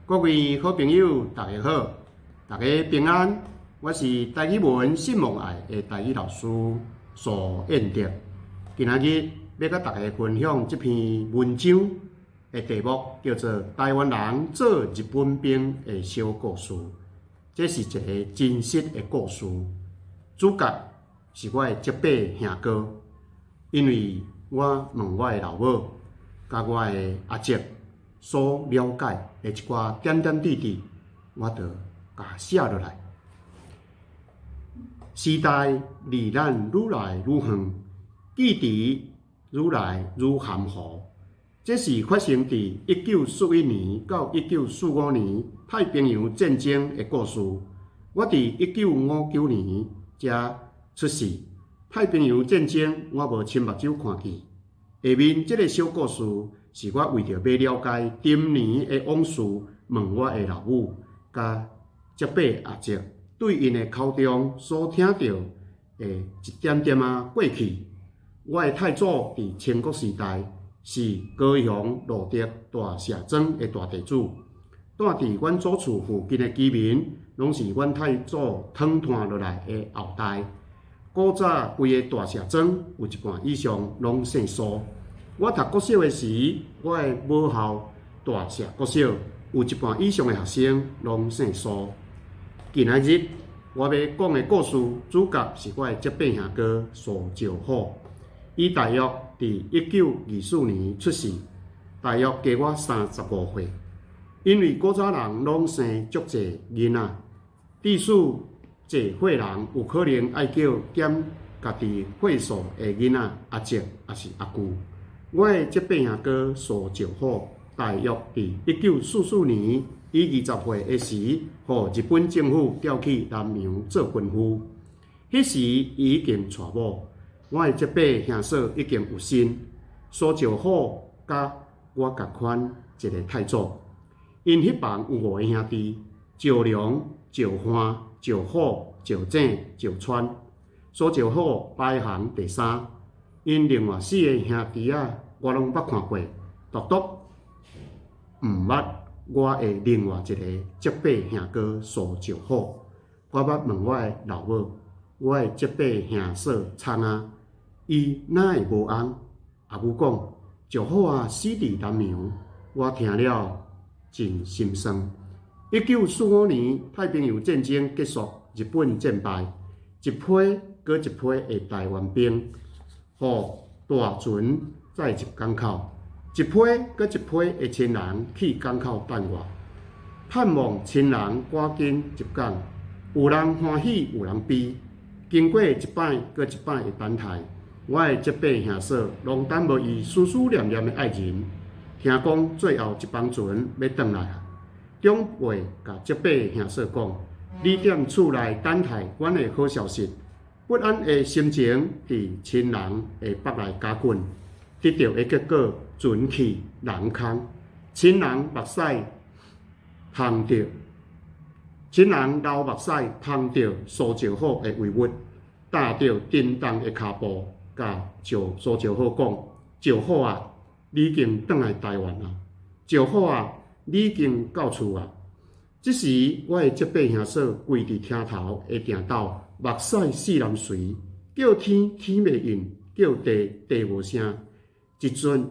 各位好朋友，大家好，大家平安。我是台語文信望愛的台語老師蘇燕德。今仔日欲佮大家分享這篇文章的題目叫做《台灣人做日本兵的小故事》。這是一个真實的故事，主角是我的叔伯兄哥。因為我問我的老母，佮我的阿叔所了解的一寡點點滴滴，我就共寫落來。時代離咱愈來愈遠，記憶愈來愈含糊。這是發生佇1941年到1945年太平洋戰爭的故事。我佇1959年才出世，太平洋戰爭我無親目睭看見。下面這个小故事是我為著欲了解陳年的往事，問我的老母佮叔伯阿叔對𪜶的口中所聽著的一點點仔過去。我的太祖佇清國時代是高雄露德大社莊的大地主，住佇阮祖厝附近的居民，攏是阮太祖統傳落來的後代。古早規个大社莊有一半以上攏姓蘇。我讀國小的時，我的母校大社國小有一半以上的學生攏姓蘇。今仔日我欲講的故事主角是我的叔伯兄哥蘇石虎，伊大約佇1924年出世，大約加我35歲。因為古早人攏生足濟囡仔，致使濟歲人有可能愛叫減家己歲數的囡仔阿叔抑是阿舅。我的叔伯兄哥蘇石虎，大約佇1944年伊20歲的時，予日本政府調去南洋做軍夫。彼時伊已經娶某，我的叔伯兄嫂已經有身。蘇石虎佮我仝款一个太祖，𪜶彼房有五个兄弟：石龍、石漢、石虎、石井、石川。蘇石虎排行第三，𪜶另外四个兄弟仔我攏捌看過，獨獨毋捌我的另外一个叔伯兄哥蘇石虎。我捌問我的老母，我的叔伯兄嫂蒼仔，伊哪會無翁？阿母講，石虎啊死佇南洋。我聽了真心酸。1945年太平洋戰爭結束，日本戰敗，一批閣一批的台灣兵，予大船載入港口，一批閣一批的親人去港口等我，盼望親人趕緊入港。有人歡喜，有人悲。經過一擺閣一擺的等待，我的叔伯兄嫂攏等無伊思思念念的愛人。聽講最後一班船欲轉來啊！長輩共叔伯兄嫂講：你踮厝內等待阮的好消息。不安的心情佇親人的腹內加滾，得著的結果船去人空，親人目屎芳著，親人流目屎芳著蘇石虎的遺物，踏著沉重的跤步，共蘇石虎講：石虎啊，你已經轉來台灣啊！石虎啊，你已經到厝啊！這時，我的叔伯兄嫂跪佇廳頭的埕斗，目屎四淋隨，叫天天袂應，叫地地無聲，一陣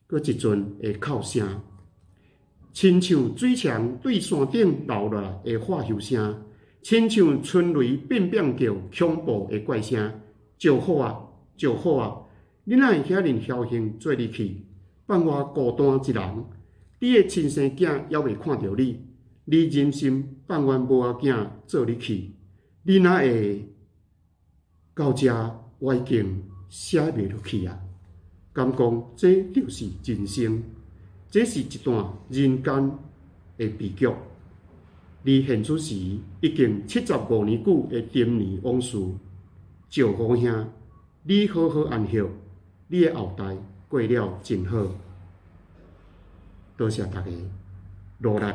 閣一陣的哭聲，親像水牆對山頂流落來的化油聲，親像春雷變變叫恐怖的怪聲。石虎啊，石虎啊，你哪會遐爾僥倖做你去，放我孤單一人？你的親生囝猶未看著你，你忍心放阮母仔囝做你去？你哪會到遮？我已經寫袂落去啊！敢講這就是人生，這是一段人間的悲劇。離現出時已經75年久的陳年往事。石虎兄，你好好安歇，你的後代過了真好。多謝大家努力。